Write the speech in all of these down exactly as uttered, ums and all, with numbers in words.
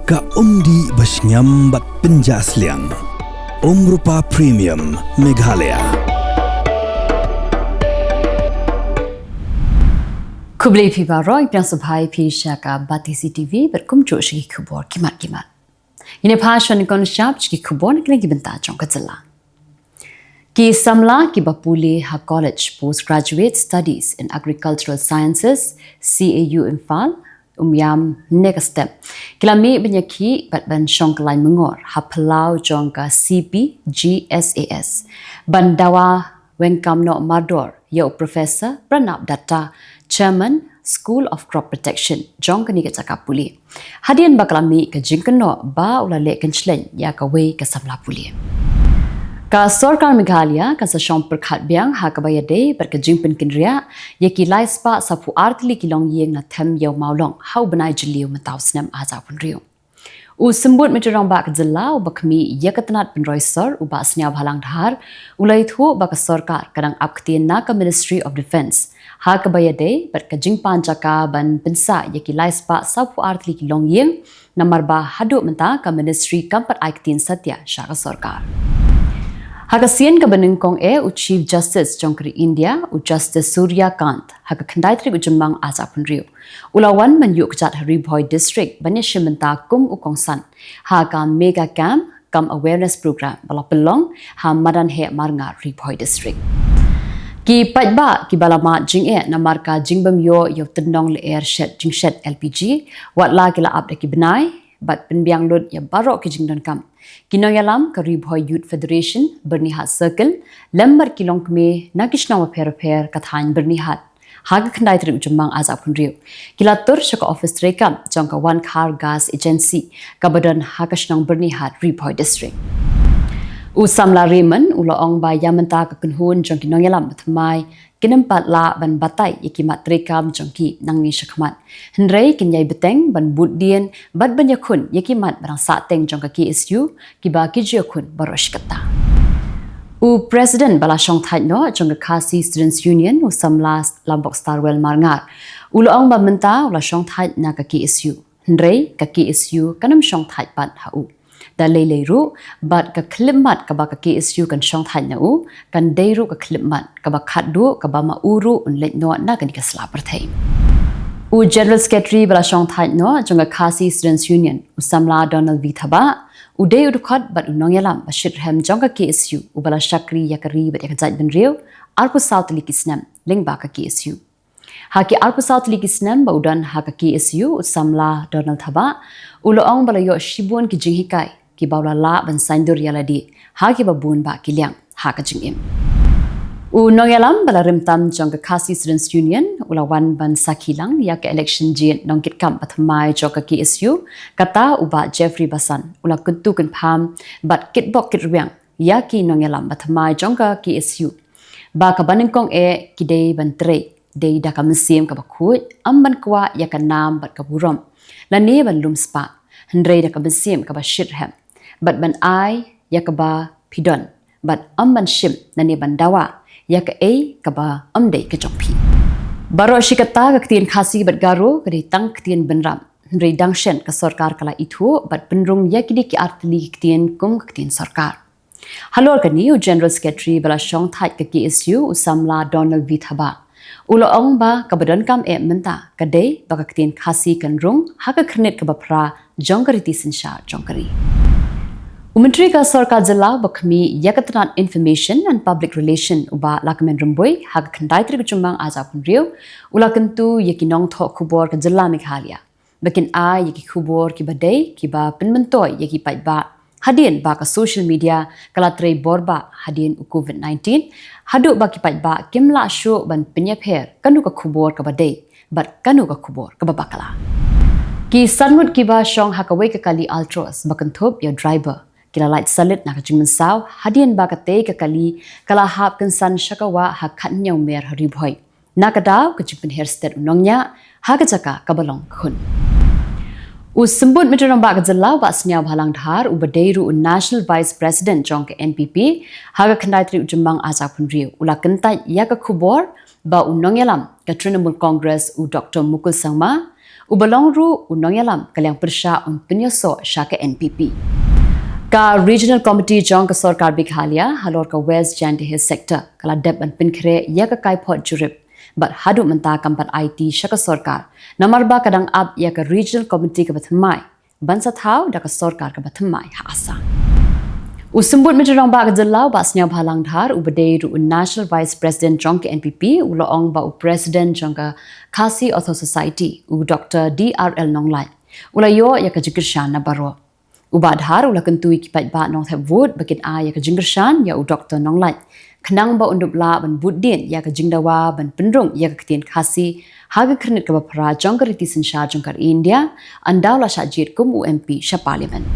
Ka umdih ba shngiam bad pynjah sliang. Umrupa Premium Meghalaya. Khublei phi baroh, pdiang sngewbha ïa phi sha ka Batesi T V bad kumjuh sha ki khubor ki mat ki mat. Ïa ne pha shuwa ngin ïa shah sha ki khubor na ki bynta jong ka jylla. Ki samla kiba pule ha College Postgraduate Studies in Agricultural Sciences, C A U Imphal, Umiam ne ka step, ki la mih ban ïakhih bad ban shong kyllaiñ myngor ha phyllaw jong ka C P G S A S ban dawa weng kam noh mardor ïa u Professor Pranab Datta, Chairman, School of Crop Protection jong kane ka jaka pule. Hadien ba ka la mih ka jingkynnoh ba u la leh kynshlei ïa kawei ka samla pule. Ka sorkar Meghalaya ka sa shong pyrkhat biang ha kaba ïadei bad ka jingpynkynriah ïa ki lai spah saphew ar tylli ki longïing na them ïew mawlong ha u bnai Jylliew mynta u snem ar hajar arphew hynriew. U Symbud Myntri Rangbah ka jylla uba khmih ïa ka tnat pynroi sor u Bah Sniawbhalang Dhar u la ïathuh ba ka sorkar ka dang ap ktien na ka Ministry of Defence ha kaba ïadei bad ka jingpan jaka ban pynsah ïa ki lai spah saphew ar tylli ki longïing, namar ba haduh mynta ka Ministry kam pat ai ktien satia sha ka sorkar. Ha ka sien kaba nyngkong eh, u Chief Justice jong ka ri India, u Justice Surya Kant, ha ka khyndai tarik u Jymmang ar hajar arphew hynriew u la wan ban ïuh kjat ha Ri Bhoi District ban ïashim bynta kum u kongsan ha ka Mega Camp cum Awareness Program ba la pynlong ha Madan Heh Marngar, Ri Bhoi District. Ki paidbah kiba la mad jingeh namar ka jingbym ïoh ïa u tyndong lyer shet jingshet L P G, wat la ki la ap da ki bnai, bad pynbiang lut ïa baroh ki jingdonkam, ki nongïalam ka Ri Bhoi Youth Federation, Byrnihat Circle, lem bad ki longkmie na ki shnong bapher bapher ka thaiñ Byrnihat, ha ka khyndai tarik u Jymmang ar hajar arphew hynriew ki la tur sha ka ophis treikam jong ka Wankhar Gas Agency kaba don ha ka shnong Byrnihat, Ri Bhoi District. U samla Raymond u la ong ba ïa mynta ka kynhun jong ki nongïalam bathymmai kin ym pat lah ban batai ïa ki mat treikam jong ki nangne shakhmat, hynrei kin ïai bteng ban bud dien bad ban ïakhun ïa ki mat ba dang sahteng jong ka K S U kiba ki ju ïakhun baroh shi katta. U President ba la shongthait noh jong ka Khasi Students Union, u samla Lambok Starwell Marngar, u la ong ba mynta u la shongthait na ka K S U, hynrei ka K S U kan ym shongthait pat ha u da lei lei ruh, bad ka khyllipmat kaba ka K S U kan shongthait na u kan dei ruh ka khyllipmat kaba khatduh kaba ma u ruh un leit noh na kane ka sla pyrthei. U General Secretary ba la shongthait noh jong ka Khasi Students Union, u samla Donald V Thabah, u dei u dkhot bad u nongïalam ba shitrhem jong ka K S U uba la shakri ïa ka ri bad ïa ka jaitbynriew arphew saw tylli ki snem lyngba ka K S U. Ha ki arphew saw tylli ki snem ba u don ha ka K S U, u samla Donald Thabah u la ong ba la ïoh shibun ki jinghikai kiba u la lah ban saiñdur ïa lade ha kiba bun bah ki liang ha ka jingim. U nongïalam ba la rim tam jong ka Khasi Students Union u la wan ban sakhi lang ïa ka election jied nongkitkam bathymmai jong ka K S U, kata u Bah Jeffrey Basan u la kyntu kynpham bad kitbok kitrwiang ïa ki nongïalam bathymmai jong ka K S U ba kaba nyngkong eh ki dei ban trei dei da ka mynsiem kaba khuid, ym ban kwah ïa ka nam bad ka burom lane ban lum spah, hynrei da ka mynsiem kaba shitrhem bad ban ai ïa kaba phi don, bad ym ban shim lane ban dawa ïa kaei kaba ym dei ka jong phi. Baroh shi katta ka ktien Khasi bad Garo ka dei tang ktien bynrap, hynrei dang shen ka sorkar ka la ithuh bad pynrung ïa kine ki artylli ki ktien kum ka ktien sorkar. Halor kane, u General Secretary ba la shongthait ka K S U, u samla Donald V Thabah, u la ong ba kaba donkam eh mynta ka dei ba ka ktien Khasi kan rung ha ka khyrnit kaba phra jong ka riti synshar jong ka ri. U Myntri ka Sorkar Jylla ba khmih ïa ka tnat Information and Public Relation, u Bah Lahkmen Rymbui, ha ka khyndai tarik u Jymmang ar hajar arphew hynriew u la kyntu ïa ki nongthoh khubor ka jylla Meghalaya ba kin ai ïa ki khubor kiba dei, kiba pynmyntoi ïa ki paidbah, hadien ba ka social media ka la trei bor bah hadien u Covid nineteen, haduh ba ki paidbah kim lah shuh ban pynïapher kano ka khubor kaba dei bad kano ka khubor kaba bakla. Ki san ngut kiba shong ha kawei ka kali Altroz ba kynthup ïa u driver ki la lait salit na ka jingmynsaw hadien ba katei ka kali ka la hap kynsan sha ka wah ha Khathynñiewmer ha Ri Bhoi, na ka daw ka jingpynher stet u nongñiah ha ka jaka kaba long khun. U Symbud Myntri Rangbah ka jylla, Bah Sniawbhalang Dhar, uba dei ruh u National Vice President jong ka N P P, ha ka khyndai tarik u Jymmang ar hajar arphew hynriew u la kyntait ïa ka khubor ba u nongïalam ka Trinamool Congress, u Doktor Mukul Sangma, Uba long ruh u nongïalam ka liang pyrshah un pynïasoh sha ka N P P. Ka Regional Committee jong ka Sorkar Meghalaya halor ka West Jaintia Hills Sector ka la dep ban pynkhreh ïa ka kaiphod jurip bad haduh mynta kam pat aiti sha ka sorkar, namar ba ka dang ap ïa ka Regional Committee kaba thymmai ban sa thaw da ka sorkar kaba thymmai ha Assam. U Symbud Myntri Rangbah ka jylla u Bah Sniawbhalang Dhar, uba dei ruh u National Vice President jong ka N P P, u la ong ba u President jong ka Khasi Authors' Society, u Doctor D R L Nonglait, u la ïoh ïa ka jingkyrshan na baroh. U Bah Dhar u la kyntu ïa ki paidbah nongthep vote ba kin ai ïa ka jingkyrshan ïa u Doctor Nonglait, khnang ba un dup lah ban bud dien ïa ka jingdawa ban pynrung ïa ka ktien Khasi ha ka khyrnit kaba phra jong ka riti synshar jong ka ri India, ynda u la shah jied kum u M P sha Parliament.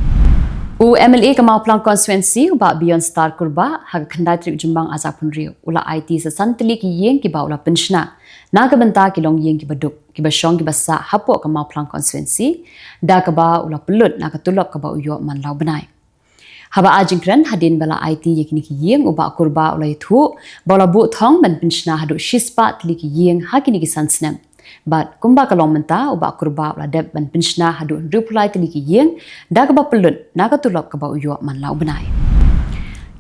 U M L A ka Mawphlang Constituency, u Bah Beyondstar Kurbah, ha ka khyndai tarik u Jymmang arhajar arphew hynriew, u la aiti sa san tylli ki ïing kiba u la pynshna na ka bynta ki longïing kiba duk, kiba shong kiba sah hapoh ka Mawphlang Constituency, da kaba u la pynlut na ka tulop kaba u ïoh man la u bnai. Haba ai jingkren hadien ba la aiti ïa kine ki ïing, u Bah Kurbah u la ïathuh ba u la buh thong ban pynshna haduh shispah tylli ki ïing ha kine ki san snem. Bad kumba ka long mynta, u Bah Kurbah u la dep ban pynshna haduh hynriewphew lai tylli ki ïing da kaba pynlut na ka tulop kaba u ïoh man la u bnai.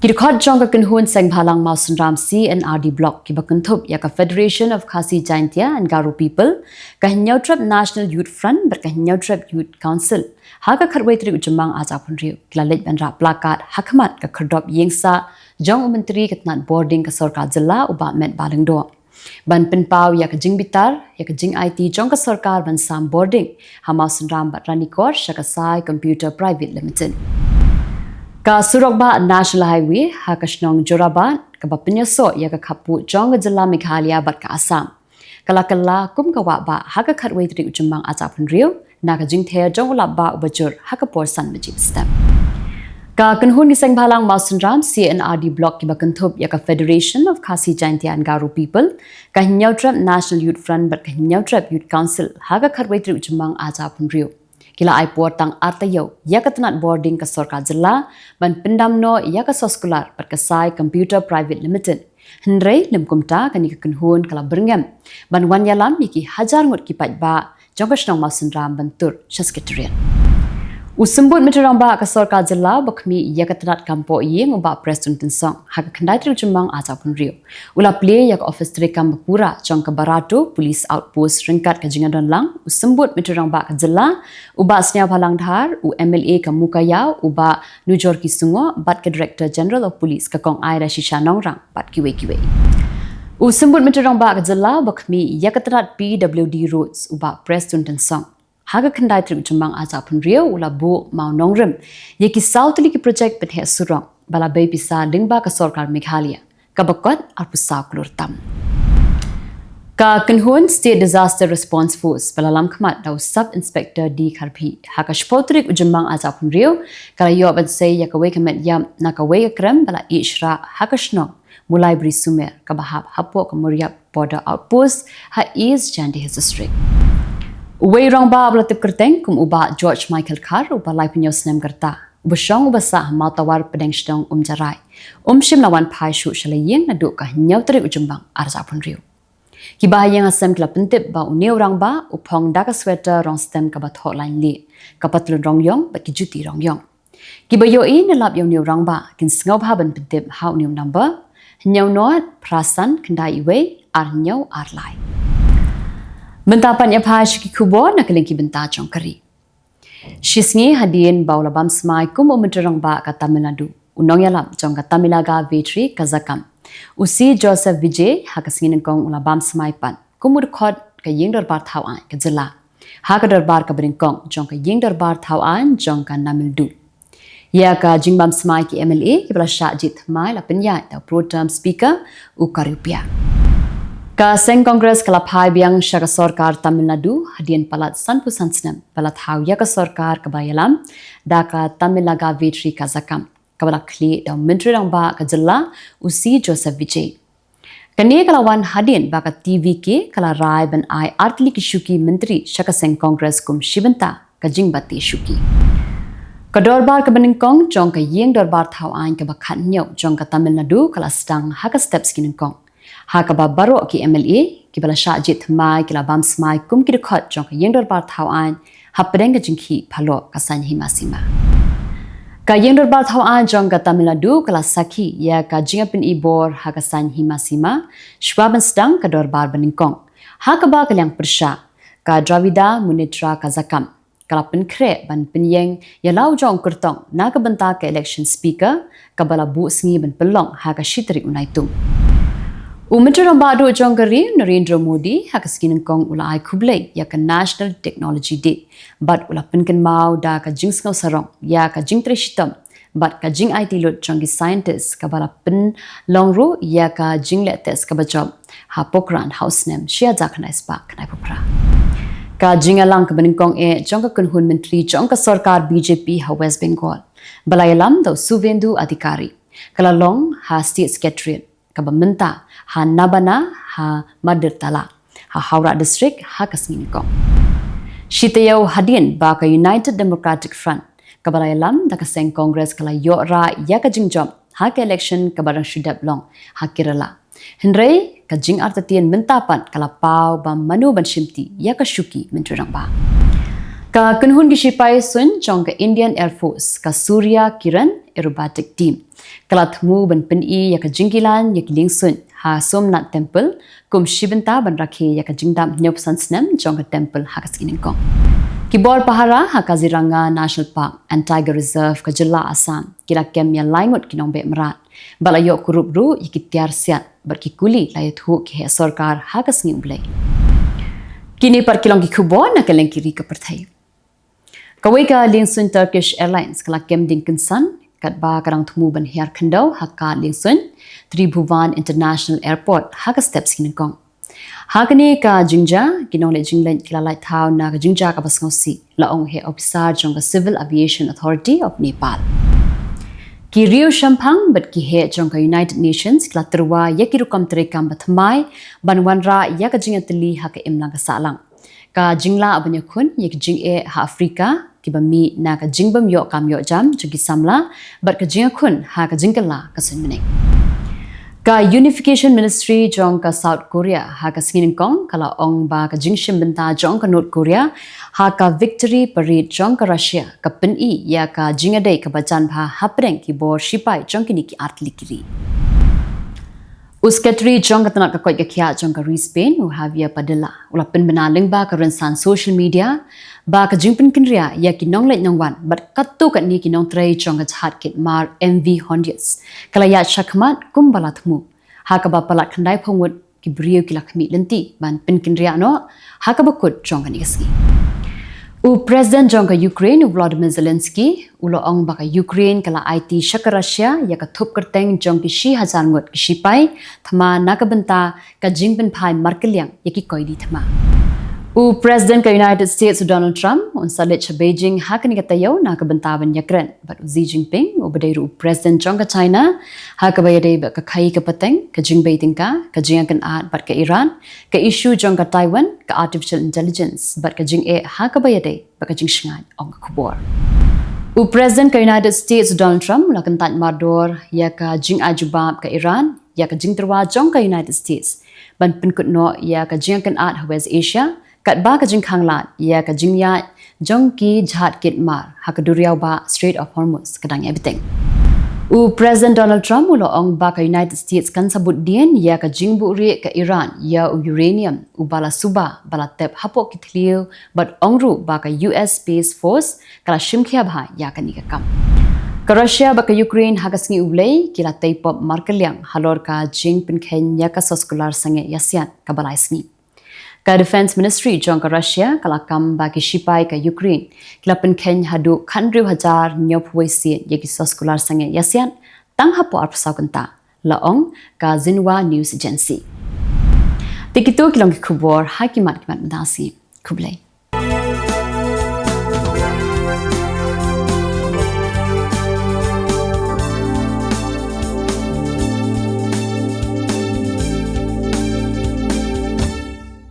Ki dkhot jong ka kynhun Sengbhalang Mawsynram C N R D Block kiba kynthup ïa ka Federation of Khasi Jaintia and Garo People, ka Hynñiewtrep National Youth Front bad ka Hynñiewtrep Youth Council, ha ka khatwei tarik u Jymmang arhajar arphew hynriew, ki la leit ban rah placard ha khmat ka khyrdop ïingsah jong u Myntri ka tnat bording ka sorkar jylla, u Bah Metbah Lyngdoh, ban pynpaw ïa ka jingbitar ïa ka jingaiti jong ka sorkar ban sam bording ha Mawsynram bad Ranikor sha ka Sai Computer Private Limited. Ka surok bah National Highway ha ka shnong Jorabat, kaba pynïasoh ïa ka khappud jong ka jylla Meghalaya bad ka Assam, ka la kylla kum ka wah bah ha ka khatwei tarik u Jymmang arhajar arphew hynriew, na ka jingther jong u lap bah uba jur ha ka por san baje step. Ka kynhun ki Sengbhalang Mawsynram C N R D Block kiba kynthup ïa ka Federation of Khasi Jaintia and Garo People, ka Hynñiewtrep National Youth Front bad ka Hynñiewtrep Youth Council, ha ka khatwei tarik u Jymmang arhajar arphew hynriew, ki la ai por tang ar taïew ïa ka tnat bording ka sorkar jylla ban pyndam noh ïa ka soskular bad ka Sai Computer Private Limited. Hynrei lym kumta, kane ka kynhun ka la byrngem ban wan ïalam ïa ki hajar ngut ki paidbah jong ka shnong Mawsynram ban tur sha Secretariat. U Symbud Myntri Rangbah ka sorkar jylla uba khmih ïa ka tnat kam poh ïing, u Bah Prestone Tynsong, ha ka khyndai tarik u Jymmang arhajar arphew hynriew, u la plie ïa ka ophis treikam ba pura jong ka Barato Police Outpost ryngkat ka jingïadonlang u Symbud Myntri Rangbah ka jylla, u Bah Sniawbhalang Dhar, u M L A ka Mowkaiaw, u Bah Nujorki Sungoh, bad ka Director General of Police ka Kong Aida Shisha Nongrang, bad kiwei kiwei. U Symbud Myntri Rangbah ka jylla uba khmih ïa ka tnat P W D Roads, u Bah Prestone Tynsong, ha ka khyndai tarik u Jymmang arhajar arphew hynriew, u la buh mawnongrim ïa ki saw tylli ki projek pynheh surok ba la bei pisa lyngba ka sorkar Meghalaya, kaba kot arphew saw klur tam. Ka kynhun State Disaster Response Force, ba la lam khmat da u Sub Inspector D Kharphi, ha ka shiphew tarik u Jymmang arhajar arphew hynriew, ka la ïoh ban sei ïa kawei ka met ïap na kawei ka krem ba la ïeh shrah ha ka shnong Mulai Bri Sumer, kaba hap hapoh ka Moriap Border Outpost ha East Jaintia Hills District. Uwei u rangbah uba la tip kyrteng kum u Bah George Michael Khar, uba laiphew hynñiew snem ka rta, uba shong uba sah ha Mawtawar Pdeng Shnong Umjarai, um shym la wan phai shuh sha la ïing naduh ka hynñiew tarik u Jymmang arhajar arphew hynriew. Kiba ha ïing ha sem ki la pyntip ba une u rangbah u phong da ka sweater rong stem kaba thoh lain lieh, ka patlun rong ïong bad ki juti rong ïong. Kiba ïohi ne lap ïa une u rangbah kin sngewbha ban pyntip ha une u number, hynñiew nod phra san khyndai wei ar hynñiew ar lai. Mynta pat ïa phai sha ki khubor na ka liang ki bynta jong ka ri. Shisngi hadien ba u la bam smai kum u Myntri Rangbah ka Tamil Nadu, u nongïalam jong ka Tamilaga Vetri Kazhagam, u C Joseph Vijay, ha ka sngi nyngkong u la bam smai pat kum u dkhot ka Ïing Dorbar Thaw Aiñ ka jylla, ha ka dorbar kaba nyngkong jong ka Ïing Dorbar Thaw Aiñ jong ka Namildu. Ïa ka jingbam smai ki M L A kiba la shah jied thymmai la pynïaid da u Pro Tem Speaker u Kari Upia. Ka seng Congress ka la phai biang sha ka sorkar Tamil Nadu hadien palat sanphew san snem ba la thaw ïa ka sorkar kaba ïalam da ka Tamilaga Vetri Kazhagam, kaba la khlieh da u Myntri Rangbah ka jylla, u C Joseph Vijay. Kane ka la wan hadien ba ka T V K ka la rai ban ai artylli ki shuki myntri sha ka seng Congress kum shi bynta ka jingbati shuki. Ka dorbar kaba nyngkong jong ka Ïing Dorbar Thaw Aiñ kaba khathynñiew jong ka Tamil Nadu ka la sdang ha ka step sngi nyngkong, ha kaba baroh ki M L A, kiba la shah jied thymmai ki la bam smai kum ki dkhot jong ka ïing dorbar thaw aiñ hapdeng ka jingkhih phalok ka saiñ hima sima. Ka ïing dorbar thaw aiñ jong ka Tamil Nadu ka la sakhi ïa ka jingpyni bor ha ka saiñ hima sima shwa ban sdang ka dorbar banyngkong, ha kaba ka liang pyrshah, ka Dravida Munnetra Kazhagam, ka la pynkhreh ban pynïeng ïa la u jong u kyrtong na ka bynta ka election speaker kaba la buh sngi ban pynlong ha ka shi tarik u Naitung. U Myntri Rangbah Duh jong ka ri, Narendra Modi, ha ka sngi nyngkong u la ai khublei ïa ka National Technology Day bad u la pynkynmaw da ka jingsngew sarong ïa ka jingtrei shitom bad ka jingaiti lut jong ki scientist kaba la pynlong ruh ïa ka jingleh test kaba jop ha Pokhran ha u snem shi hajar khyndai spah khyndai phew phra. Ka jingïalang kaba nyngkong eh jong ka kynhun myntri jong ka sorkar B J P ha West Bengal, ba la ïalam da u Suvendu Adhikari, ka la long ha State Secretariat kaba mynta ha Nabana ha Madirtala ha Howrah District ha ka sngi nyngkong. Shi taïew hadien ba ka United Democratic Front kaba la ïalam da ka seng Congress ka la ïoh rah ïa ka jingjop ha ka election kaba dang shu dep long ha Kerala. Hynrei ka jingartatien mynta pat ka la paw ba mano ban shimti ïa ka shuki Myntri Rangbah. Ka kynhun ki shipai suiñ jong ka Indian Air Force, ka Surya Kiran Aerobatic Team, ka la thmu ban pyni ïa ka jingkilan ïa ki liengsuiñ ha Somnath Temple kum shi bynta ban rakhe ïa ka jingdap hynñiewphew san snem jong ka temple ha ka sngi nyngkong. Ki bor pahara ha Kaziranga National Park and Tiger Reserve ka jylla Assam ki la kem ïa lai ngut ki nongbeh mrad bad la ïoh kurup ruh ïa ki tiar siat bad ki kuli la ïathuh ki heh sorkar ha ka sngi U Blei. Kine pat ki long ki khubor na ka liang ki ri ka pyrthei. Kawei ka liengsuiñ Turkish Airlines ka la kem ding kynsan katba ka dang thmu ban hiar khyndew ha ka liengsuiñ Tribhuvan International Airport ha ka step sngi nyngkong. Ha kane ka jingjia, ki nongleh jingleit ki la lait thaw na ka jingjia kaba sngewsih, la ong u heh ophisar jong ka Civil Aviation Authority of Nepal. Ki riew shemphang bad ki heh jong ka United Nations ki la tyrwa ïa ki rukom treikam ba thymmai ban wanrah ïa ka jingïatylli ha ka imlang ka sahlang, ka jinglah ban ïakhun ïa ki jingeh ha Afrika kiba mih na ka jingbym ïoh kam ïoh jam jong ki samla bad ka jingïakhun ha ka jingkylla ka suiñ bneng. Ka Unification Ministry jong ka South Korea ha ka sngi nyngkong ka la ong ba ka jingshim bynta jong ka North Korea ha ka Victory Parade jong ka Russia ka pyni ïa ka jingïadei kaba jan bha hapdeng ki bor shipai jong kine ki artylli ki ri. U Secretary jong ka tnat ka koit ka khiah jong ka ri Spain, u Javier Padilla, u la pynbna lyngba ka rynsan social media ba ka jingpynkynriah ïa ki nongleit nongwan bad katto katne ki nongtrei jong ka jahaj kit mar M V Hondius ka la ïaid shakhmat kumba la thmu, ha kaba palat khyndaiphew ngut ki briew ki la khmih lynti ban pynkynriah noh ha kaba kut jong kane ka sngi. U President jong ka Ukraine, u Volodymyr Zelensky, u la ong ba ka Ukraine ka la aiti sha ka Russia ïa ka thup kyrteng jong ki shi hajar ngut ki shipai thma na ka bynta ka jingpynphai markylliang ïa ki koidi thma. U President ka United States, u Donald Trump, un sa leit sha Beijing ha kane ka taïew na ka bynta ban ïakren bad u Xi Jinping, uba dei ruh u President jong ka China, ha kaba ïadei bad ka khaii ka pateng, ka jingbei tyngka, ka jingïakynad bad ka Iran, ka issue jong ka Taiwan, ka artificial intelligence bad ka jingeh ha kaba ïadei bad ka jingshngaiñ, ong ka khubor. U President ka United States, u Donald Trump, u la kyntait mardor ïa ka jingai jubab ka Iran ïa ka jingtyrwa jong ka United States ban pynkut noh ïa ka jingïakynad ha West Asia, katba ka jingkhang lad ïa ka jingïaid jong ki jahaj kit mar ha ka duriaw bah Strait of Hormuz ka dang ïai bteng. U President Donald Trump u la ong ba ka United States kan sa bud dien ïa ka jingbuhrieh ka Iran ïa u uranium uba la suba ba la tep hapoh ki thliew, bad ong ruh ba ka U S Space Force ka la shim khia bha ïa kane ka kam. Ka Russia bad ka Ukraine ha ka sngi U Blei ki la tei pop markylliang halor ka jingpynkheiñ ïa ka soskular sangeh ïasiat kaba lai sngi. Ka Defence Ministry jong ka Russia ka la kam ba ki shipai ka Ukraine ki la pynkheiñ haduh khathynriew hajar hynñiewphew wei sien ïa ki soskular sangeh ïasiat tang hapoh arphew saw kynta, la ong ka Xinhua News Agency. Te kito ki long ki khubor ha ki mat ki mat mynta ka sngi. Khublei.